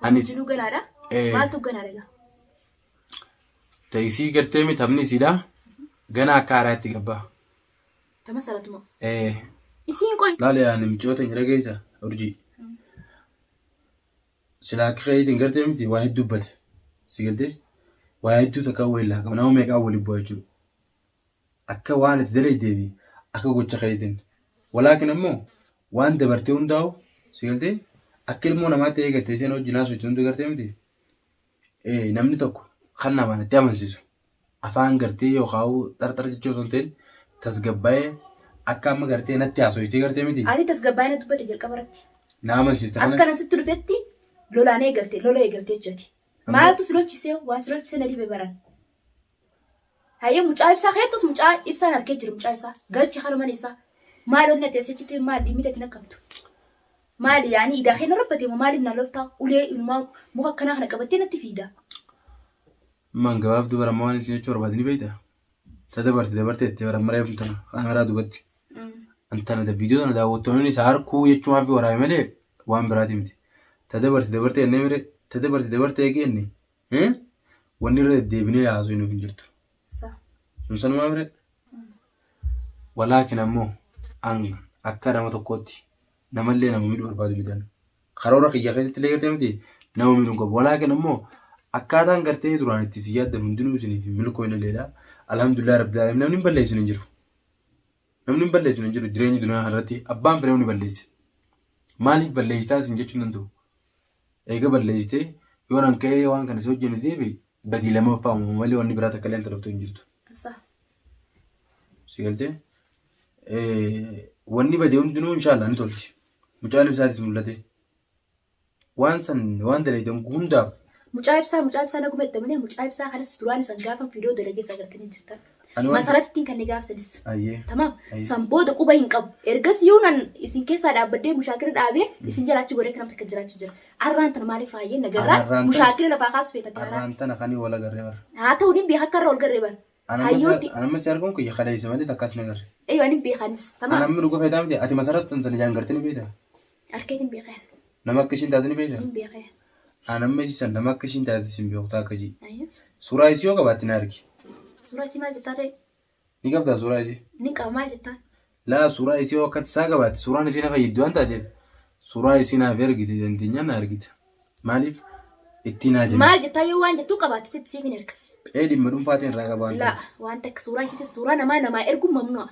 Anis Hundinuu ganaadha. Maaltu ganaadha gaa? Ta'isii gartee miti taphni isiidha. Ganaa akka haaraatti gabbaa. Tama saratuma. Isiin qoy. Laale ani micoota hin dhageessa urjii. Silaa akka keetiin gartee miti waa hedduu bade. Si galtee waa hedduu takka wayii qaba nama meeqaa waliin bu'aa jechuudha. Akka waan itti dalaydee fi akka gocha keetiin. Walaakin ammoo waan dabartee hundaa'u si galtee akka ilmoo namaatti eegatte isheen wajjin haasoftu hundi gartee miti. Namni tokko kan namaan itti amansiisu afaan gartee yookaan xarxar jechuu osoo hin ta'in tasgabbaa'ee akka amma gartee natti haasoftee gartee miti. Ati tasgabbaa'ee na dubbate jalqaba irratti. Na amansiiste kana. Akka na sitti dhufetti lolaan eegalte lola eegalte jechuuti. Maaltu si lolchisee waa si lolchisee na dhibe baran. Hayyee mucaa ibsaa keettus mucaa ibsaan harkee jira mucaa isaa galchi hara mana isaa maal onna teessichitti maal dhimmita itti naqqabdu. Maali yaani idaa kee narra batee moo maaliif na loltaa ulee inumaa muka akkanaa kana qabattee natti fiida. Man gabaabduu bara amma waan isin jechuu barbaade ni beektaa? Ta dabarte dabarte jettee bara amma reefu tana kaameraa duubatti. Antana ta viidiyoo tana daawwattoonni isaa harkuu jechuun fi waraabe malee waan biraati miti. Ta dabarte dabarte jennee mire ta dabarte dabarte eegee jenne wanni irra deddeebinee haasofnuuf hin jirtu. Sun sanumaa mire. Walaakin ammoo an akka nama tokkootti namallee nama miidhuu barbaadu miti. Karoora kiyya keessatti illee gartee miti nama miidhuu hin qabu. Walaakin ammoo akkaataan gartee duraan itti si yaaddan hundinuu isiniif hin milkooyne illeedha. Alhamdulillah rabbil alamin namni hin balleessine hin jiru. Namni hin balleessine hin jiru jireenya duniyaa kanarratti abbaan fedhe ni balleesse. Maaliif balleessitaa isin jechuu hin danda'u. Eega balleessitee yoo nan ka'ee waan kana si wajjin itti deebi'e badii lammaffaa uumama malee wanni biraa takka illee dhuftu hin jirtu. Si galtee? Wanni badee hundinuu inshaallah ni tolti. Mucaan ibsaatis mul'ate. Waan san waan dalaydan hundaaf. Mucaa ibsaa naguma itti malee mucaa ibsaa kanas duraan isan gaafa viidiyoo dalagee isa agartanii jirtan. Masaratittiin kan gaafsanis. Tamaam. San booda quba hin qabu. Ergas yoo nan isin keessaa dhaabbadhee mushaakila dhaabee isin jala achi godhee kanam takka jiraachuu jira. Arraan tana maaliif faayyee nagarraa mushaakila lafaa kaasu feeta. Arraan tana kan wal agarree bara. Haa ta'u ni beeka akka irra wal garree bara. Hayyootti. Anamma si arguun kiyya kaleessa malee takkas na garre. Eeyyo ani beekanis. Tamaam. Anamma dhuga feetaa miti ati masarat tan sana ijaan gartee ni beektaa? Arkeetiin beekee. Nama akka ishiin taate ni beektaa? Hin beekee. Anamma isii san nama akka ishiin taate sin beeku taakka jii. Suuraa isii yoo qabaatte na argi. Suuraa isii maal jettaan ree? Ni qabdaa suuraa isii? Ni qaba maal jettaan? Laa suuraa isii yoo akka isaa qabaatte suuraan isii na fayyaddu waan taateef suuraa isii naaf ergite dandeenyaan na argita. Maaliif ittiin haa jennu. Maal jettaa yoo waan jettuu qabaatte sitti siif hin erga. Ee dhimma dhuunfaatiin irraa qaba waan Laa waan takka suuraa isiitis suuraa namaa namaa erguun mamnu'a.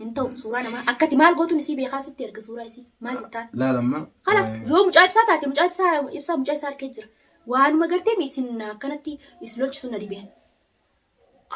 Hin ta'u suuraa namaa akkati maal gootuun isii beekaa sitti erga suuraa isii maal jettaan. Laal amma. Kalas yoo mucaa ibsaa taate mucaa ibsaa ibsaa mucaa isaa harkee jira. Waanuma gartee isin akkanatti isin lolchisu na dhibeen.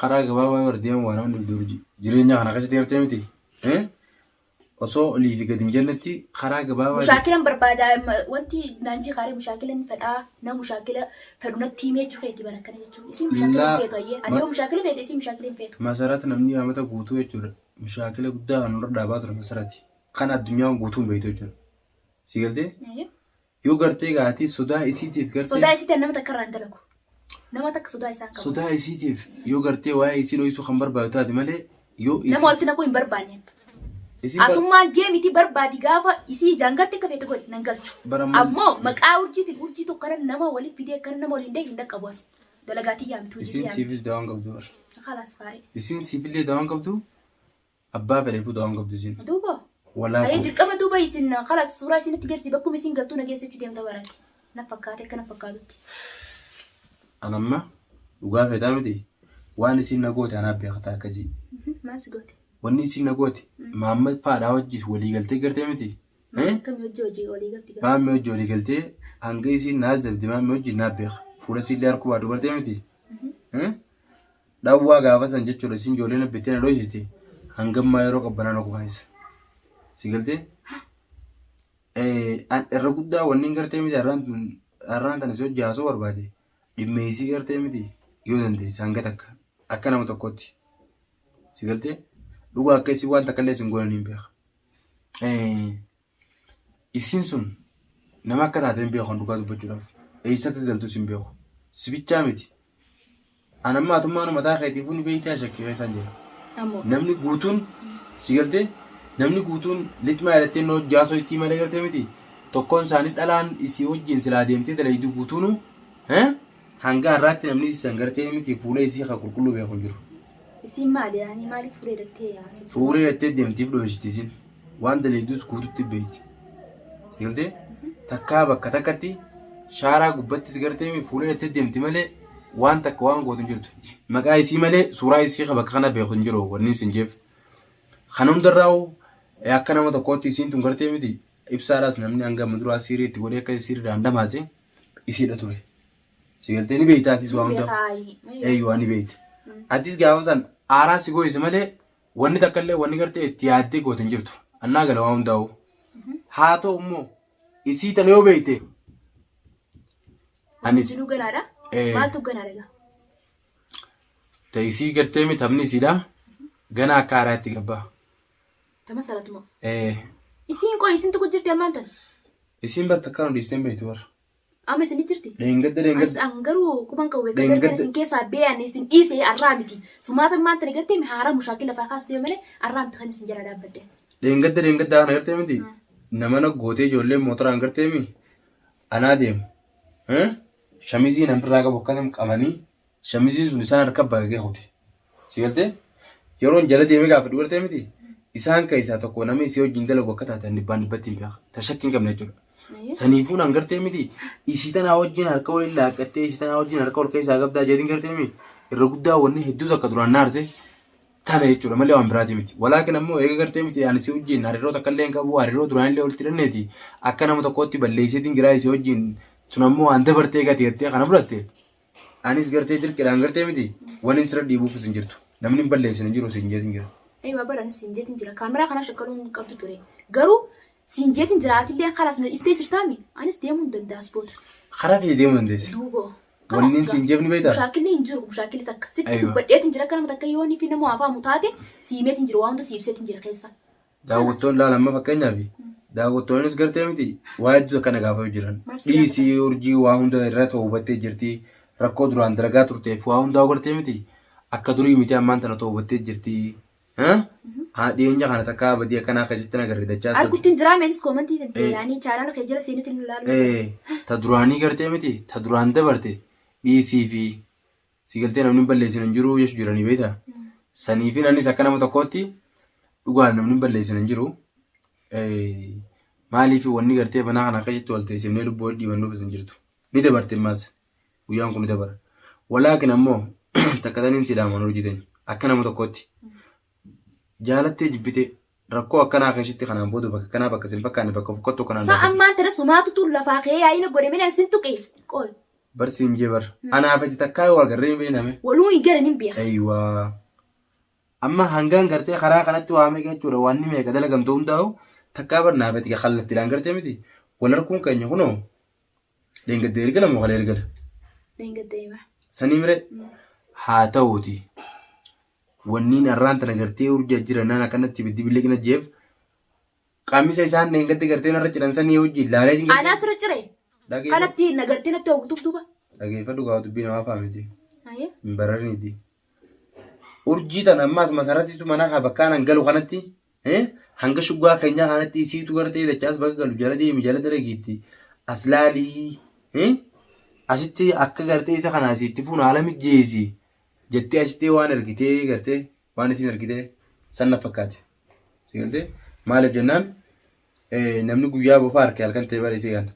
Karaa gabaabaa yoo deeman waa nama dhibdu urjii. Jireenya kana keessatti gartee miti. Osoo olii fi gadi hin jennetti karaa gabaabaa. Mushaakilan barbaada wanti naanjii kaaree mushaakilan fedhaa na mushaakila fedhu natti himee jechuu keeti bara akkana jechuun. Isin mushaakila hin feetu ayyee. Ati yoo mushaakila feete isin mushaakila hin feetu. Masarat namni amata guutuu jechuudha. Mushaakila guddaa kan nurra dhaabaa ture masarati. Kan addunyaan guutuun beektu jechuudha. Si galtee? Yoo gartee gaatii sodaa isiitiif gartee. Sodaa isiitiin nama takka irraa hin dalagu. Nama takka sodaa isaan qabu. Sodaa isiitiif yoo gartee waa'ee isii dhoysuu kan barbaadu taate malee yoo isii. Nama walitti naquu hin barbaanne. Isiin bar- Atummaan deemiti barbaadi gaafa isii ijaan garte akka feete godhi nan galchu. Bara maal- Ammoo maqaa urjiitiin urjii tokko kana nama walitti fidee akkana nama waliin deemu hin dhaqqabu ani. Dalagaa tiyyaa miti hojii Isiin tiyyaa miti. siifis dawaan qabdu bar. Khalaas gaarii. Isiin siifillee dawaan qabdu Abbaa fedheefuu dawaan qabdu isiin. Duuba. Walaa Hayee dirqama duuba isin kalas suuraa isinitti geessi bakkuma isin galtuu na geessa jechuu deemta baraati. Na fakkaate akka na fakkaatutti. An amma dhugaa feetaa miti waan isiin na goote anaa beektaa akka jii. Maal si goote? Wanni isiin na goote Mahammad faadhaa wajjis walii galtee gartee miti. Akkami hojii hojii walii galti gara. Maammee hojii walii galtee hanga isiin na azabde maammee hojii naa beeka. Fuula isiillee harkuu baadu gartee miti. Dhawwaa gaafa san jechuudha isin ijoollee na bittee na dhoysite hangammaa yeroo qabbanaa na kufaayisa. Si galtee? An irra guddaa wanni hin gartee miti har'aan tana si hojii haasoo barbaade dhimmeessii gartee miti yoo dandeesse hanga takka akka nama tokkotti. Si galtee? Dhugaa akka isin waan takka illee isin goone hin beeka. Isiin sun nama akka taate hin beeku kan dhugaa dubbachuudhaaf. Eessa akka galtus hin beeku. Si bichaa miti. An amma atummaan mataa keetiifuu ni beektaa shakkii keessaan jira. Ammoo. Namni guutuun si galtee namni guutuun lixmaa jedhattee noo jaasoo ittii malee gartee miti. Tokkoon isaanii dhalaan isii wajjin silaa deemtee dalaydu guutuunu hanga har'aatti namni isii san gartee miti fuula isii kan qulqulluu beeku hin jiru. Isiin maali yaani maaliif fuula hidhattee haasofti? Fuula hidhattee deemtiif dhoysiti isin. Waan dalaydus guututti beeyti. Si galtee? Takkaa bakka takkatti shaaraa gubbattis gartee fuula hidhattee deemti malee waan takka waan gootu hin jirtu. Maqaa isii malee suuraa isii bakka kana beeku hin jiru wanni isin jeef. Kan hundarraa'u akka nama tokkootti isiin tun gartee miti ibsaadhaas namni hanga amma duraa siirii itti godhee akka siiriidhaan damaase isiidha ture. Si galtee ni beekta atis waa hunda. Eeyyuu ni beekta. Atis gaafa san aaraa si gooyise malee wanni takka illee wanni gartee itti yaaddee goote hin jirtu. Annaa gala waa hundaa'u. Haa ta'u immoo isii tana yoo beekte anis Hundinuu ganaadha. Maaltu ganaadha gaa? Ta isii gartee mi taphni isiidha. Gana akka haaraatti gabbaa. Tama salatuma. Isiin qoy isin tuqu jirti ammaan tan. Isiin bar takkaa nu dhiistee hin beektu bar. Amma isin jirti. Dheengadda Anis dheengadda. an garuu quban qabu beekaa Dheengadda. gargar isin keessaa beeyan isin dhiise arraa miti. Sumaata ammaan tana gartee mi haaraa mushaakila lafaa kaasu deema malee arraa miti kan isin jala dhaabbadde. Dheengadda dheengadda kana gartee miti. Nama na gootee ijoolleen mootoraan gartee mi anaa deemu. Shamizii nan irraa qabu akkasum qabanii shamiziin sun isaan harka baqaqee kute. Si galtee? Yeroon jala deemee gaafadhu gartee miti. Isaan keessaa tokko nama isii wajjin dalagu akka taate ani dhibbaan dhibbatti hin beeka. Ta shakkii hin qabne jechuudha. Saniifuu naan gartee miti isii tanaa wajjin harka waliin laaqqattee isii tanaa wajjin harka ol keessaa qabdaa jedhin gartee miti. Irra guddaa wanni hedduu takka duraan na aarse tana jechuudha malee waan biraatii miti. Walaakin ammoo eega gartee miti ani si wajjin hariiroo takka illee hin qabu hariiroo duraan illee walitti hidhanneeti akka nama tokkootti balleesseetiin jiraa isii wajjin sun ammoo waan dabartee gati gartee kana fudhatte anis gartee dirqiidhaan gartee miti waniin sirra dhiibuufis hin jirtu namni hin balleessine hin jiru siin jeetiin jira. Eeyyuu bara anis siin jeetiin jira. Kaameraa kana shakkaluun hin qabdu ture. Garuu siin jeetiin jira atillee kalaas na dhiistee jirtaami. Anis deemuu hin danda'as booda. Karaa fedhe deemuu dandeessi. Duuba. Wanni siin jeefni beektaa? Mushaakilli hin jiru mushaakilli takka. Sitti Aywa. dubbadheetiin jira akka nama takka yoo fi nama afaamu taate siimeetiin jira waan hunda si ibseetiin jira keessa. Daawwattoonni laala amma fakkeenyaaf daawwattoonnis gartee miti waa hedduu akkana gaafatu jiran. Maal si Dhiisii urjii waa hunda irra ta'u hubattee jirti. Rakkoo duraan dalagaa turteef waa hundaa gartee miti akka durii miti ammaan tana ta'u hubattee jirti. Haa dhiyeenya kana takkaa badii akkanaa keessatti na agarre dachaa Arguttiin jiraa meenis koomantii tante yaanii chaanaala kee jala seenetiin ilaaluu jira. Ta duraanii gartee miti ta duraan dabarte dhiisii fi si galtee namni hin balleessine hin jiru jechu jiranii beektaa. Saniifin anis akka nama tokkootti dhugaan namni hin balleessine hin jiru. Maaliif wanni gartee banaa kana akkasitti wal teessifnee lubbuu wal dhiibannuufis hin jirtu. Ni dabarte ammaas guyyaan kun ni dabara. Walaakin ammoo takka taniin si dhaaman hojii teenya akka nama tokkootti. Jaalattee jibbitee rakkoo akkanaa keessatti kanaan booda bakka akkanaa bakka sin fakkaanne bakka fokkattuu kanaan Sa dhaabbate. ammaan tana sumaatu tun lafaa ka'ee yaa'ina godhe malee sin tuqe. Qoy. Bar siin jee bar. Anaaf ati takkaa yoo agarree hin beekname. Waluu hin galan hin beeka. Eeywaa. Amma hangaan gartee karaa kanatti waa meeqa jechuudha wanni meeqa dalagamtu hundaa'u takkaa bar naaf ati kallattiidhaan gartee miti. Wal harkuun keenya kunoo dheengadda ergala moo kalee ergala? Dheengadda hima. Sanii mire haa ta'uuti. Wanniin arraan tana gartee urjii jira naan akkanatti ibiddi billiqna jeef qaamisa isaan dheengadda gartee narra ciran sanii wajjin laalee Anaa sirra cire. Kanatti na gartee natti hawwituuf duuba. Dhageeffadhu gaa dubbii namaa faamiti. Ayyee. Hin bararniiti. Urjii tana ammaas masaratiitu mana haa bakka anan galu kanatti hanga shuggaa keenyaa kanatti isiitu gartee dachaas bakka galu jala deemi jala dalagiitti as laalii asitti akka gartee isa kana asitti fuun haala mijeessi jettee asitti waan ergitee gartee waan isin ergitee san na fakkaate. Si galtee maaliif jennaan namni guyyaa bofa harkee halkan ta'e bara isii kana.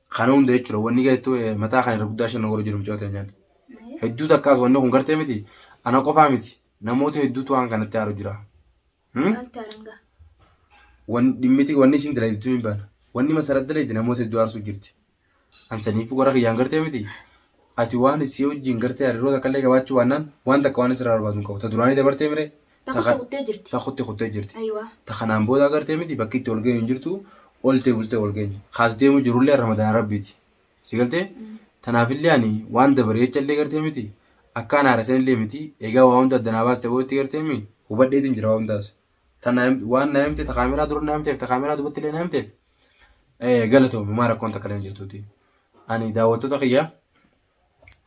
Kana hunda jechuudha wanni gartee mataa kana irra guddaa shan godhu jiru mucaa teenyaan. Hedduu takkaas wanni kun gartee miti ana qofaa miti namoota hedduutu waan kanatti aaru jira. Maal taarangaa? Wanni dhimmiti wanni isin dalagdu hin baana. Wanni masarat dalagde namoota hedduu aarsuu jirti. An saniifuu gara kiyyaan gartee miti ati waan isii wajjin gartee hariiroo takka illee qabaachuu baannaan waan takka waan isirraa barbaadu hin qabu. Ta duraanii dabartee mire Ta kutte kuttee jirti. ta kutte kuttee jirti. Ayiwa. Ta kanaan booda gartee miti bakki itti ol geenyu hin jirtu oltee bultee ol geenyu. Kaas deemu jirullee ramadaana rabbiiti. Si galtee? Tanaafillee ani waan dabare jecha illee gartee miti akka ana haarasan illee miti egaa waa hunda adda naa baaste booddee gartee mi hubadheetiin jira waa hundaas. Ta naa waan naa himte ta kaameraa dura naa himteef ta kaameraa duubatti illee naa himteef galatoomi maa rakkoon takka illee hin jirtuuti. Ani daawwattoota kiyya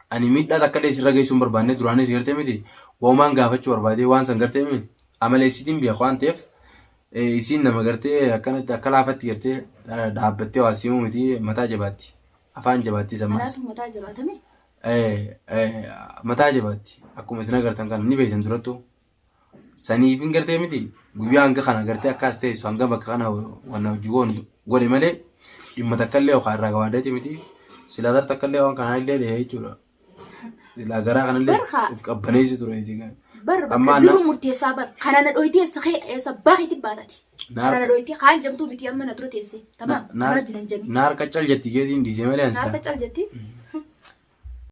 ani miidhaa takka illee sirra geessuu hin barbaanne duraanis gartee miti waamaan gaafachuu barbaadee waan san gartee miti amaleessitiin beeku waan ta'eef Isiin nama gartee akkanatti akka laafatti gartee dhaabbattee waa simuu miti mataa jabaatti. Afaan jabaatti sammaas. Kanaatu mataa jabaatame. Mataa jabaatti. Akkuma isin agartan kana ni beektan durattuu. Saniif hin gartee miti guyyaa hanga kana gartee akkas teessu hanga bakka kana wanna hojii goonu godhe malee dhimma takka illee yookaan irraa gabaadheeti miti. Silaa tar takka illee waan kanaa illee dhahee jechuudha. Silaa garaa kanallee Barhaa. of qabbaneessi ture. Bar bakka Amma jiru na- murteessaa bar. Kana na dhoyitee eessa kee eessa baakiitti baatati. Na Kana na dhoyitee kaan jamtuu miti amma na dura teessee. Tamaam. Na Na jiran jami. na harka cal jetti keetiin dhiisee malee Na harka ansa. cal jetti.